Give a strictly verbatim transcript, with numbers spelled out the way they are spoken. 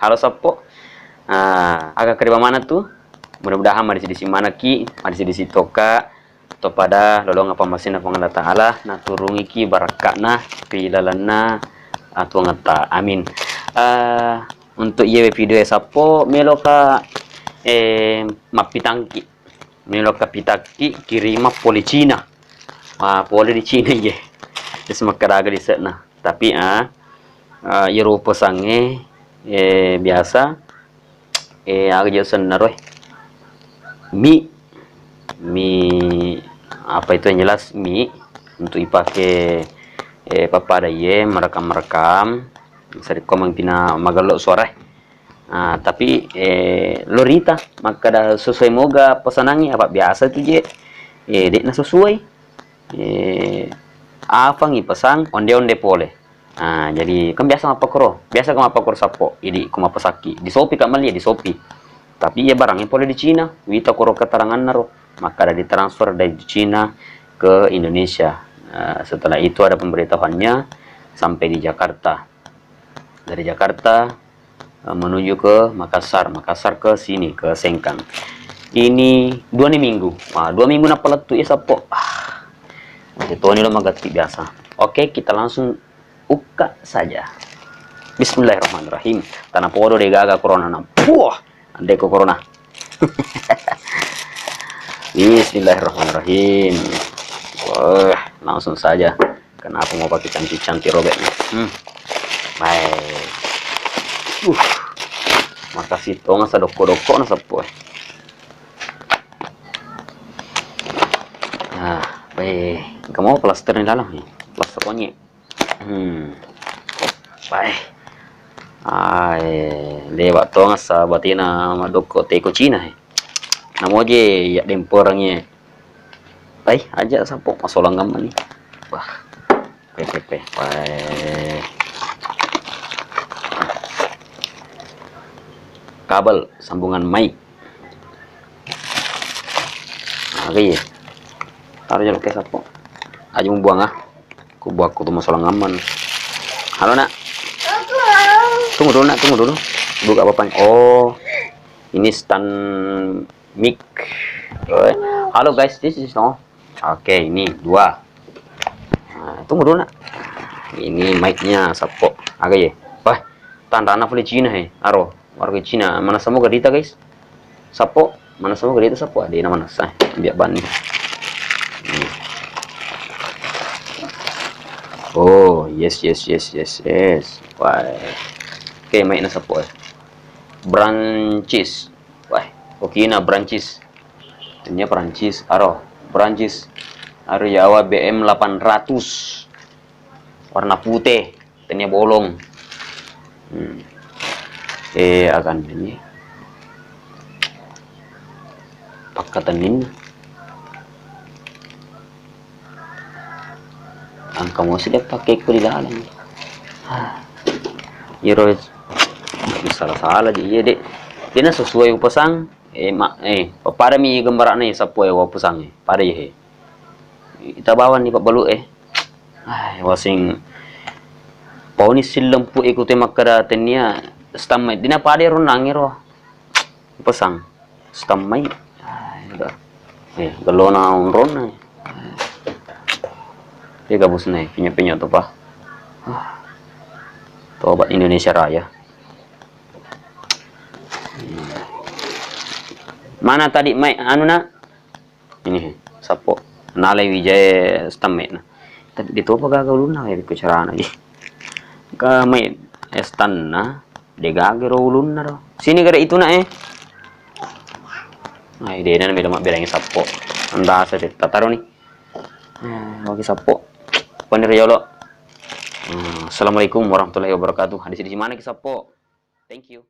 Halo sappo. Ah, aga kariba maneng tu? Mudah-mudahan madisi-disi manekki, madisi-disi toka, topada lolongeng pammasenna Puang Allah Ta'ala, naturungiki barakka'na ri lalenna atuwongetta. Amin. Ah, untuk iyewe video e sappo, meloka, eh, mappitangki. Meloka pitakki kirimang pole Cina. Ah, pole di Cina iye. Terus makkadaga lise'na. Tapi, ah, ah, iyaro pesangnge, eh, biasa, eh, aga je senna roe. Mi, mi, apa itu yang jelas mi untuk ipake, eh, pappada iye merekam-merekam. Sarekko mangkina magello suara. Ah, tapi, eh, lo rita makkada sesuai moga pesanangngi, apa biasa tu je, eh, de'na sesuai. Eh, afangngi pesang onde-onde pole. Ah, jadi kan biasa mappakoro, biasa ko mappakoro sappo, idi ko mappesakki, di Shopee ka melli, di Shopee. Tapi iya barangnya pole di Cina, wita koro keteranganna ro, makkada ditransfer dari Cina ke Indonesia. Ah, setelah itu ada pemberitahuannya sampai di Jakarta. Dari Jakarta, eh, menuju ke Makassar, Makassar ke sini, ke Sengkang. Ini dua ni minggu. Wah, dua minggu nappa lettu iya sappo. Ah, masih toni lo magatti biasa. Oke, kita langsung buka saja. Bismillahirrahmanirrahim. Tana podo de gaga corona na. Puah, andeko corona. Bismillahirrahmanirrahim. Wah, langsung saja. Kenapa mau pakai cantik-cantik robek nih? Hmm. Baik. Uh. Makasih tong asa dokko-dokko na seppo, eh. Nah, baik. Kamu plaster nih dalam nih. Plaster onyek. Hmm. Baik. Ai, lewat tong asa batina madokko teko Cina, eh. Namo je ya demporang, eh. Ai, aja sappo masolang gammani. Wah, pe, pe, pe. Wah. Kabel sambungan mic. Nah, oke, iya. Taruh jalur ke sappo. Aja mau buang, ah. Ku buat ku tuh masolang gammani. Halo, Nak. Tunggu dulu, Nak, tunggu dulu. Buka apa? Oh, ini stand mic. Eh, halo guys, this is no. Oke, ini dua. Nah, tunggu dulu, Nak. Ini mic-nya sappo. Aga ye? Wah, tanrana pole Cina, he. Aro, warga Cina. Mana semua gadita, guys? Sappo, mana semua gadita sappo? Ada nama nasa. Biar bani. Hmm. Oh, yes, yes, yes, yes, yes. Wah. Oke, mic-na sappo, eh. Brancis. Wah, okina Brancis. Tennia Prancis, aro, Prancis. Aro yawa B M delapan ratus. Warna putih, tennia bolong. Hmm. Eh, akan ini. Pakkatenninna. Engka mosi de pakkekko di laleng. Ah. Iyaro sala-sala di iya, Dek. Dena sesuai upasang, eh, ma-, eh, padami gambarana iya sappo e upasang e. Pada iya, he. Ita bawang ni pabbalu e. Ah, wasing pauni sillempu e kute makkada tennia stamma. Dena pada ro nangiro. Upasang. Stamma i. Ah, iya. Eh, gellona onronna. Iya gabusna, penyo-penyo tu, Pak. Ah. Tobat Indonesia Raya. Mana tadi mai anu, Nak? Ini, sappo. Nalai wijae stamma na. Tapi ditopa gaga ulunna, ya, bikku carana, ji. Ka mai estanna, de gaga ro ulunna ro. Sini gare itu, Nak, eh. Ai, dena melo mabbelangi sappo. Andasa tetta taro ni. Eh, oke, sappo. Pani riolo. Hmm, assalamualaikum warahmatullahi wabarakatuh. Hadis di mana ki sappo? Thank you.